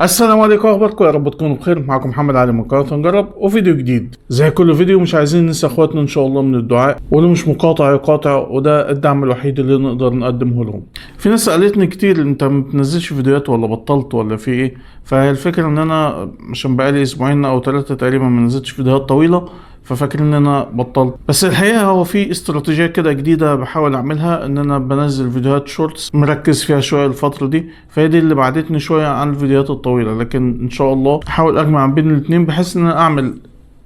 السلام عليكم، اخباركم؟ يا رب تكونوا بخير. معكم محمد علي من قناة نجرب وفيديو جديد. زي كل فيديو مش عايزين ننسى اخواتنا ان شاء الله من الدعاء، واللي مش مقاطع يقاطع، وده الدعم الوحيد اللي نقدر نقدمه لهم. في ناس سالتني كتير انت ما بتنزلش فيديوهات ولا بطلت ولا في ايه؟ فهي الفكرة ان انا عشان بقالي اسبوعين او 3 تقريبا ما نزلتش فيديوهات طويلة، ففاكر ان انا بطلت. بس الحقيقة هو في استراتيجية كده جديدة بحاول اعملها، ان انا بنزل فيديوهات shorts مركز فيها شوية الفترة دي، فهي دي اللي بعدتني شوية عن الفيديوهات الطويلة. لكن ان شاء الله احاول اجمع بين الاتنين بحيث ان انا اعمل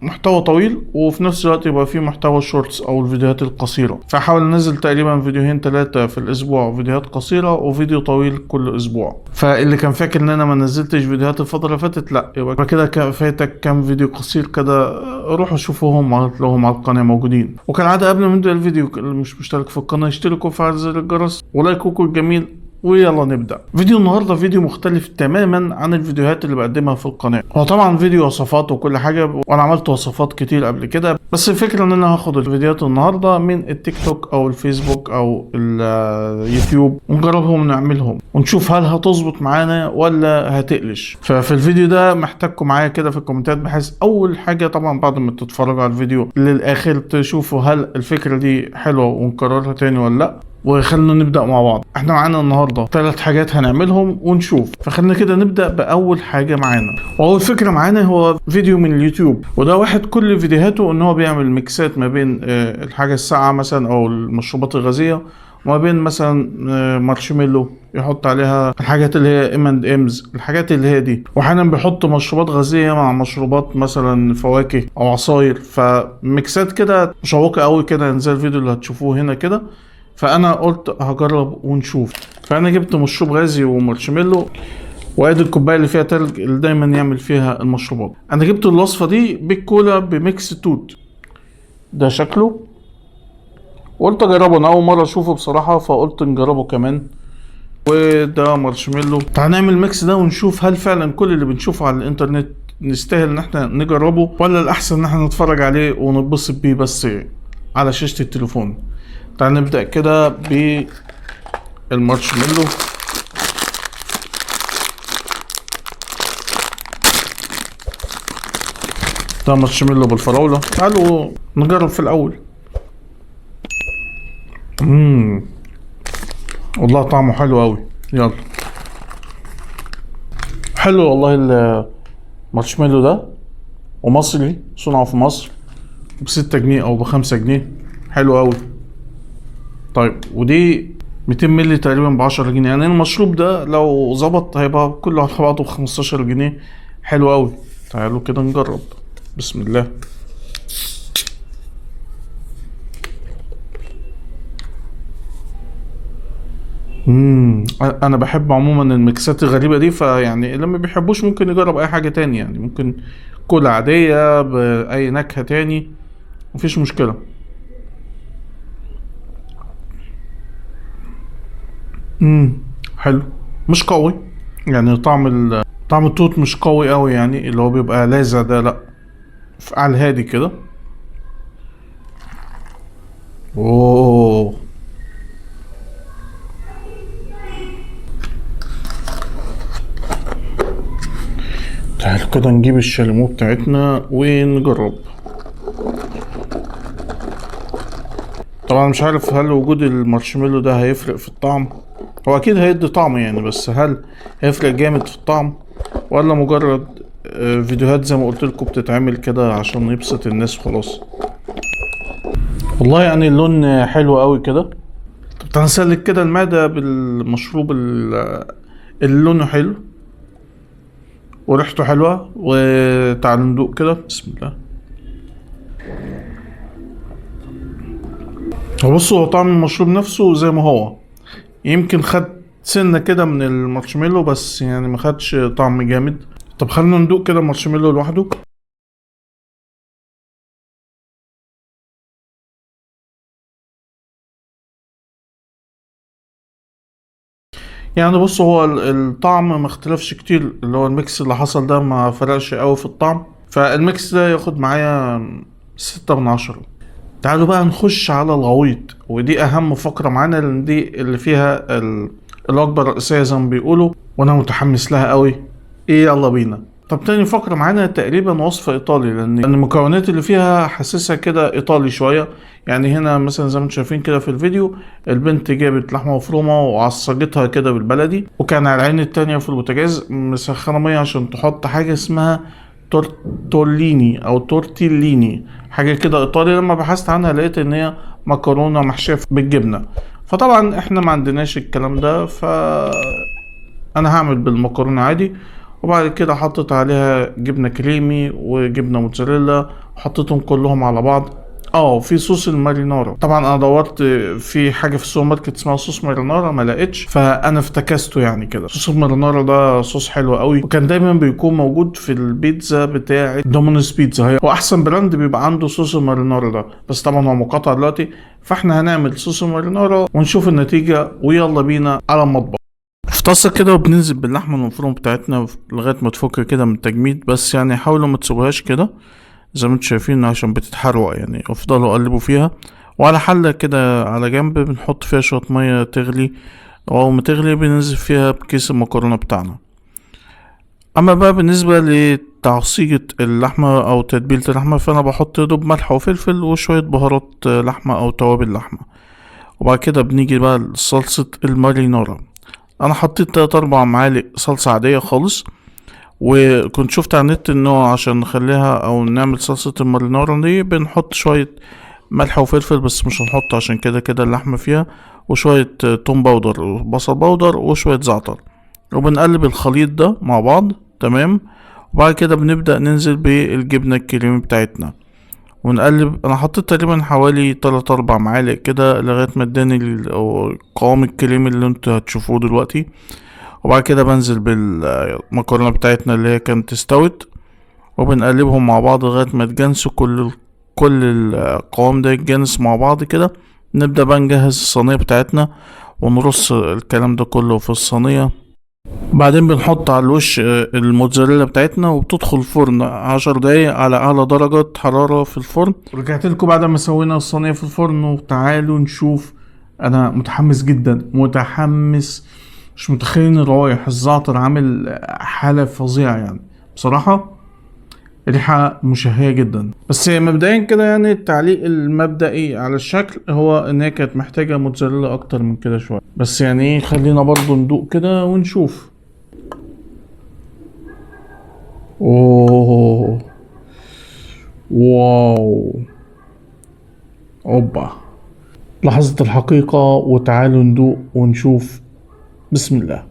محتوى طويل وفي نفس الوقت يبقى فيه محتوى shorts او الفيديوهات القصيرة. فحاول انزل تقريبا فيديوهين 3 في الاسبوع، فيديوهات قصيرة وفيديو طويل كل اسبوع. فاللي كان فاكر ان انا ما نزلتش فيديوهات الفترة اللي فاتت، لا، يبقى كده فاتك كام فيديو قصير كده، روحوا شوفوهم هتلاقوهم على القناة موجودين. وكالعادة قبل ما نبدأ الفيديو، اللي مش مشترك في القناة اشتركوا وفعل زر الجرس ولايكوكم الجميل، ويلا نبدأ. فيديو النهاردة فيديو مختلف تماما عن الفيديوهات اللي بقدمها في القناة. هو طبعا فيديو وصفات وكل حاجة، وانا عملت وصفات كتير قبل كده، بس الفكرة ان انا هاخد الفيديوهات النهاردة من التيك توك او الفيسبوك او اليوتيوب ونجربهم ونعملهم ونشوف هل هتظبط معانا ولا هتقلش. ففي الفيديو ده محتاجكم معايا كده في الكومنتات، بحيث اول حاجة طبعا بعد ما تتفرجوا على الفيديو للاخر تشوفوا هل الفكرة دي حلوة ونكررها تاني ولا لا. وخلينا نبدأ مع بعض. احنا معانا النهاردة 3 حاجات هنعملهم ونشوف، فخلينا كده نبدأ بأول حاجة معانا. وأول فكرة معانا هو فيديو من اليوتيوب، وده واحد كل فيديوهاته ان هو بيعمل ميكسات ما بين الحاجة الساقعة مثلا او المشروبات الغازية، وما بين مثلا مارشميلو يحط عليها الحاجات اللي هي M&M's، الحاجات اللي هي دي. واحيانا بيحط مشروبات غازية مع مشروبات مثلا فواكه او عصاير، فميكسات كده مشوقة قوي كده زي الفيديو اللي هتشوفوه هنا كده. فانا قلت هجرب ونشوف. فانا جبت مشروب غازي ومارشميلو، وادي الكوباية اللي فيها تلج اللي دايما يعمل فيها المشروبات. انا جبت الوصفة دي بالكولا ب mix توت، ده شكله، وقلت اجربه، انا اول مرة اشوفه بصراحة، فقلت نجربه كمان. وده مارشميلو. تعال نعمل mix ده ونشوف هل فعلا كل اللي بنشوفه على الانترنت نستاهل ان احنا نجربه، ولا الاحسن ان احنا نتفرج عليه ونتبسط بيه بس على شاشة التليفون. تعال نبدأ كده بالمارشميلو. ده مارشميلو بالفراولة، تعالوا نجرب في الأول. والله طعمه حلو أوي. يلا حلو والله المارشميلو ده، ومصري، صنعه في مصر، ب6 جنيه أو ب5 جنيه، حلو أوي. طيب ودي 200 مللي تقريبا ب10 جنيه، يعني المشروب ده لو ظبط هيبقى كله على بعضه ب15 جنيه، حلو أوي. تعالوا كده نجرب، بسم الله. انا بحب عموما الميكسات الغريبة دي، فيعني اللي ما بيحبوش ممكن يجرب اي حاجة تاني، يعني ممكن كولا عادية بأي نكهة تاني، مفيش مشكلة. حلو، مش قوي يعني، طعم التوت مش قوي قوي، يعني اللي هو بيبقى لاذع ده، لا، على الهادي كده. اوه تعالوا كده نجيب الشاليمو بتاعتنا ونجرب. طبعا مش عارف هل وجود المارشميلو ده هيفرق في الطعم، هو اكيد هيدي طعم يعني، بس هل هيفرق جامد في الطعم ولا مجرد فيديوهات زي ما قلت لكم بتتعمل كده عشان يبسط الناس وخلاص. والله اللون حلو قوي كده. طب تعال نسلك كده المعدة بالمشروب اللي لونه حلو وريحته حلوة، وتعالوا ندوق كده، بسم الله. بصوا هو طعم المشروب نفسه زي ما هو، يمكن خد سنة كده من المارشميلو بس ما خدش طعم جامد. طب خلينا ندوق كده المارشميلو لوحده. بصوا هو الطعم ما اختلفش كتير، اللي هو ال mix اللي حصل ده ما فرقش قوي في الطعم، فال mix ده ياخد معايا 6 من 10. تعالوا بقى نخش على الغويط، ودي اهم فقرة معانا لان دي اللي فيها الوجبة الرئيسية زي ما بيقولوا، وانا متحمس لها قوي. يلا بينا. طب تاني فقرة معانا تقريبا وصفة ايطالي، لان المكونات اللي فيها حاسسها كده ايطالي شوية. يعني هنا مثلا زي ما انتم شايفين كده في الفيديو، البنت جابت لحمة مفرومة وعصجتها كده بالبلدي، وكان على العين التانية في البوتاجاز مسخنة مية عشان تحط حاجة اسمها تورتوليني او تورتيليني، حاجة كده ايطالي. لما بحثت عنها لقيت ان هي مكرونة محشية بالجبنة، فطبعا احنا ما عندناش الكلام ده، فانا هعمل بالمكرونة عادي. وبعد كده حطيت عليها جبنة كريمي وجبنة موتزاريلا، وحطيتهم كلهم على بعض. في صوص المارينارا، طبعا انا دورت في حاجة في السوبر ماركت اسمها صوص مارينارا ما لقيتش، فانا افتكسته يعني كده. صوص المارينارا ده صوص حلو قوي، وكان دايما بيكون موجود في البيتزا بتاعه دومينوز بيتزا، هي هو احسن brand بيبقى عنده صوص المارينارا ده، بس طبعا هو مقاطع دلوقتي. فاحنا هنعمل صوص المارينارا ونشوف النتيجة، ويلا بينا على المطبخ. في طاسة كده وبننزل باللحمة المفرومة بتاعتنا لغاية ما تفك كده من التجميد، بس يعني حاولوا ما تسيبوهاش كده زي ما انتم شايفين عشان بتتحروق يعني، افضلوا قلبوا فيها. وعلى حلة كده على جنب بنحط فيها شوية مية تغلي، وأول ما تغلي بننزل فيها بكيس المكرونة بتاعنا. أما بقى بالنسبة لتعصيجة اللحمة أو تتبيلة اللحمة، فأنا بحط دوب ملح وفلفل وشوية بهارات لحمة أو توابل لحمة. وبعد كده بنيجي بقى لصلصة المارينارا. أنا حطيت 3-4 معالق صلصة عادية خالص، وكنت شفت على النت انه عشان نخليها او نعمل صلصة المارينارا دي بنحط شوية ملح وفلفل، بس مش هنحط عشان كده كده اللحمة فيها، وشوية توم powder وبصل powder وشوية زعتر، وبنقلب الخليط ده مع بعض. تمام. وبعد كده بنبدأ ننزل بالجبنة الكريمي بتاعتنا ونقلب. انا حطيت تقريبا حوالي 3-4 معالق كده لغاية ما اداني القوام الكريمي اللي انتوا هتشوفوه دلوقتي. وبعد كده بنزل بالمكرونة بتاعتنا اللي هي كانت استوت، وبنقلبهم مع بعض لغاية ما تجنسوا كل القوام ده يتجانس مع بعض كده. نبدأ بقى نجهز الصينية بتاعتنا ونرص الكلام ده كله في الصينية. بعدين بنحط على الوش الموتزاريلا بتاعتنا، وبتدخل الفرن 10 دقايق على أعلى درجة حرارة في الفرن. رجعت لكم بعد ما سوينا الصينية في الفرن، وتعالوا نشوف. أنا متحمس جدا، متحمس، مش متخيلين الروايح. الزعتر عامل حالة فظيعة يعني، بصراحة ريحة مشهية جدا. بس مبدئيا كده يعني التعليق المبدئي على الشكل هو ان هي كانت محتاجة موتزاريلا اكتر من كده شوية، بس يعني خلينا برضو ندوق كده ونشوف. اوه واو، اوبا، لحظة الحقيقة، وتعالوا ندوق ونشوف. بسم الله.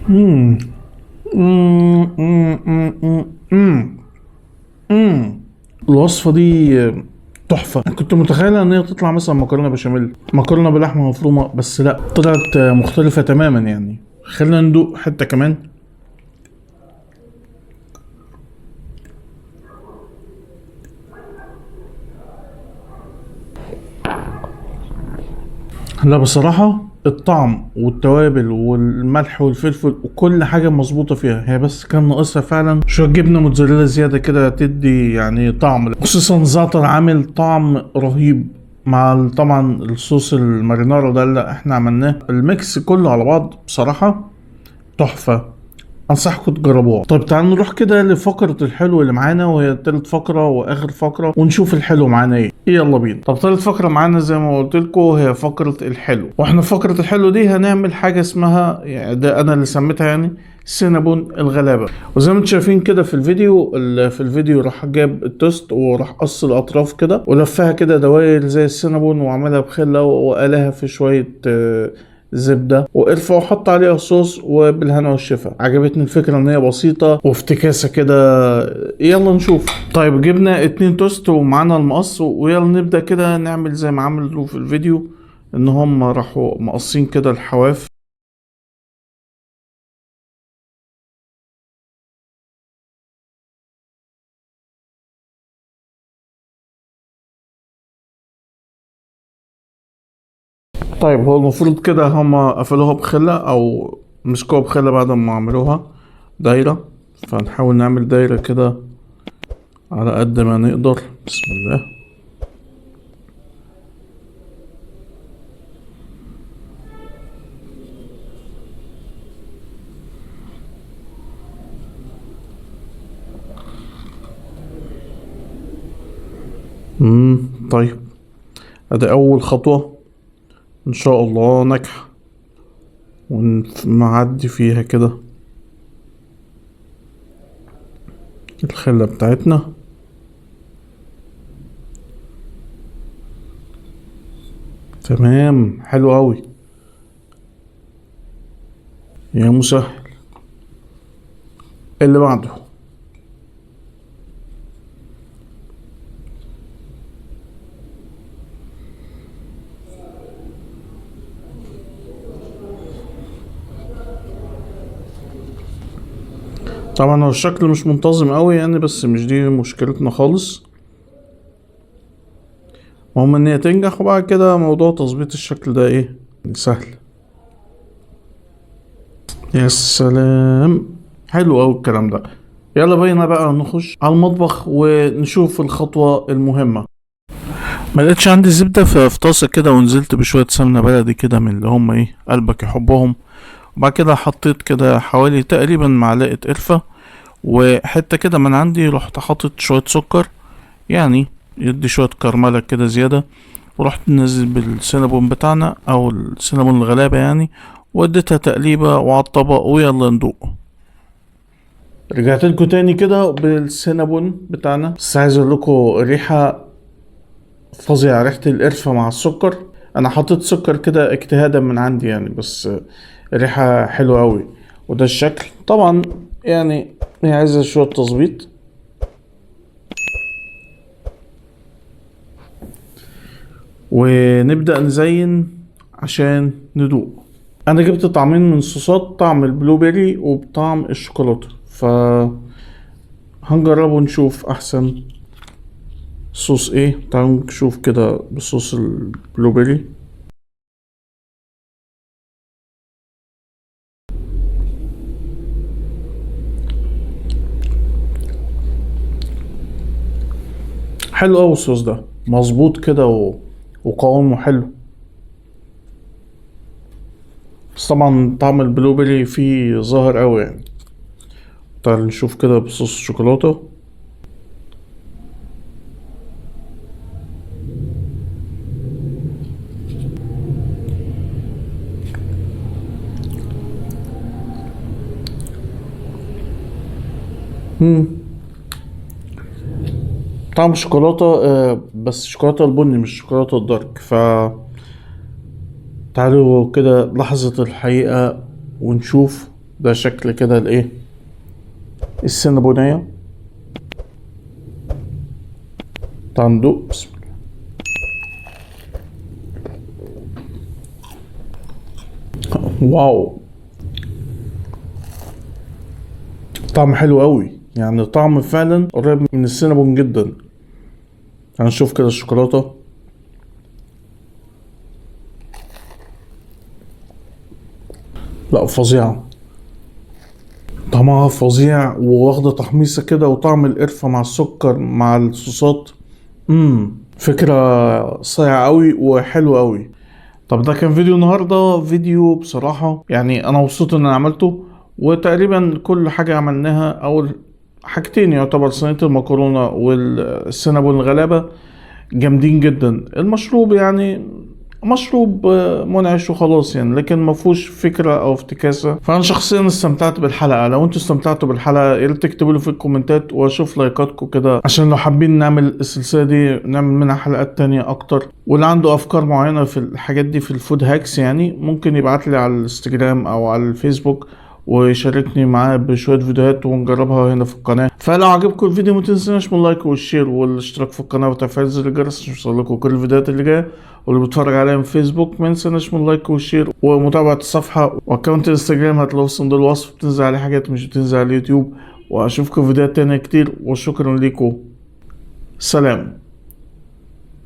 مم. مم. مم. مم. مم. مم. الوصفة دي تحفة. أنا كنت متخيلة إن هي تطلع مثلا مكرونة بشاميل، مكرونة بلحمة مفرومة، بس لا، طلعت مختلفة تماما يعني. خلينا ندوق حتة كمان. لا بصراحة الطعم والتوابل والملح والفلفل وكل حاجة مظبوطة فيها، هي بس كان ناقصها فعلا شوية جبنة موتزاريلا زيادة كده تدي يعني طعم، خصوصا الزعتر عامل طعم رهيب مع طبعا الصوص المارينارا ده اللي احنا عملناه. ال mix كله على بعض بصراحة تحفة، انصحكم تجربوها. طيب تعالوا نروح كده لفقرة الحلو اللي معانا، وهي تالت فقرة واخر فقرة، ونشوف الحلو معانا ايه. يلا بينا. طب تالت فقرة معانا زي ما قلت لكم هي فقرة الحلو، واحنا فقرة الحلو دي هنعمل حاجة اسمها، يعني ده انا اللي سميتها يعني سينابون الغلابة. وزي ما انتم شايفين كده في الفيديو، في الفيديو راح جاب التوست وراح قص الاطراف كده ولفها كده دوائر زي السينابون، وعملها بخلة وقلاها في شوية زبدة وقرفة وحط عليها صوص، وبالهنا والشفا. عجبتني الفكرة ان هي بسيطة وافتكاسة كده، يلا نشوف. طيب جبنا 2 توست ومعانا المقص، ويلا نبدأ كده نعمل زي ما عملوا في الفيديو، ان هم راحوا مقصين كده الحواف. طيب هو المفروض كده هما قفلوها بخلة او مسكوها بخلة بعد ما عملوها دايرة، فنحاول نعمل دايرة كده على قد ما نقدر. بسم الله. طيب ادي اول خطوة ان شاء الله ناجحة، ونعدي فيها كده الخلة بتاعتنا. تمام، حلو قوي يا مسهل. اللي بعده طبعا هو الشكل مش منتظم قوي يعني، بس مش دي مشكلتنا خالص، المهم ان هي تنجح، وبعد كده موضوع تظبيط الشكل ده ايه سهل. يا سلام، حلو قوي الكلام ده. يلا بينا بقى نخش على المطبخ ونشوف الخطوة المهمة. ما لقيتش عندي زبدة في طاسة كده، ونزلت بشوية سمنة بلدي كده من اللي هم ايه قلبك يحبهم، وبعد كده حطيت كده حوالي تقريبا معلقة قرفة وحتة كده من عندي، رحت حاطط شوية سكر يعني يدي شوية كرملة كده زيادة، ورحت نازل بالسينابون بتاعنا او السينابون الغلابة يعني، واديتها تقليبة وعلى الطبق، ويلا ندوق. رجعت لكم تاني كده بالسينابون بتاعنا، بس عايز اقول لكم الريحة فظيعة، ريحة القرفة مع السكر. انا حطيت سكر كده اجتهادا من عندي يعني، بس الريحة حلوة قوي. وده الشكل طبعا يعني هي عايزة شوية تظبيط. ونبدأ نزين عشان ندوق. انا جبت طعمين من صوصات، طعم ال blueberry وبطعم الشوكولاتة، ف هنجربه ونشوف احسن صوص ايه. تعالوا نشوف كده بصوص ال blueberry. حلو قوي الصوص ده، مظبوط كده وقوامه حلو، بس طبعا طعم ال blueberry فيه ظاهر قوي يعني. تعال نشوف كده بصوص الشوكولاتة. طعم الشوكولاتة، بس الشوكولاتة البني مش الشوكولاتة الدارك. ف تعالوا كده لحظة الحقيقة ونشوف ده شكل كده الايه السينابونية. تعالوا ندوق. بسم الله. واو، طعم حلو قوي يعني، طعم فعلا قريب من السينابون جدا. هنشوف كده الشوكولاتة. لا فظيعة، طعمها فظيع وواخدة تحميصة كده، وطعم القرفة مع السكر مع الصوصات. فكرة صايعة قوي وحلوة قوي. طب ده كان فيديو النهاردة، فيديو بصراحة يعني انا مبسوط ان انا عملته، وتقريبا كل حاجة عملناها، اول حاجتين يعتبر صينية المكرونة والسينابون الغلابة جامدين جدا. المشروب يعني مشروب منعش وخلاص يعني، لكن ما فيهوش فكرة او افتكاسة. فانا شخصيا استمتعت بالحلقة، لو انتوا استمتعتوا بالحلقة يا ريت تكتبوا لي في الكومنتات واشوف لايكاتكم كده، عشان لو حابين نعمل السلسلة دي نعمل منها حلقات تانية اكتر. واللي عنده افكار معينة في الحاجات دي في ال food hacks يعني ممكن يبعت لي على الانستجرام او على الفيسبوك ويشاركني معاه بشوية فيديوهات ونجربها هنا في القناة. فلو عجبكم الفيديو ما تنسوناش من ال like وال share والاشتراك في القناة وتفعيل زر الجرس عشان يوصلكم كل الفيديوهات اللي جاية. واللي بيتفرج عليا من فيسبوك ما ينساناش من ال like وال share ومتابعة الصفحة و account الانستجرام، هتلاقوه في صندوق الوصف، بتنزل عليه حاجات مش بتنزل على اليوتيوب. واشوفكم في فيديوهات تانية كتير، وشكرا ليكم، سلام.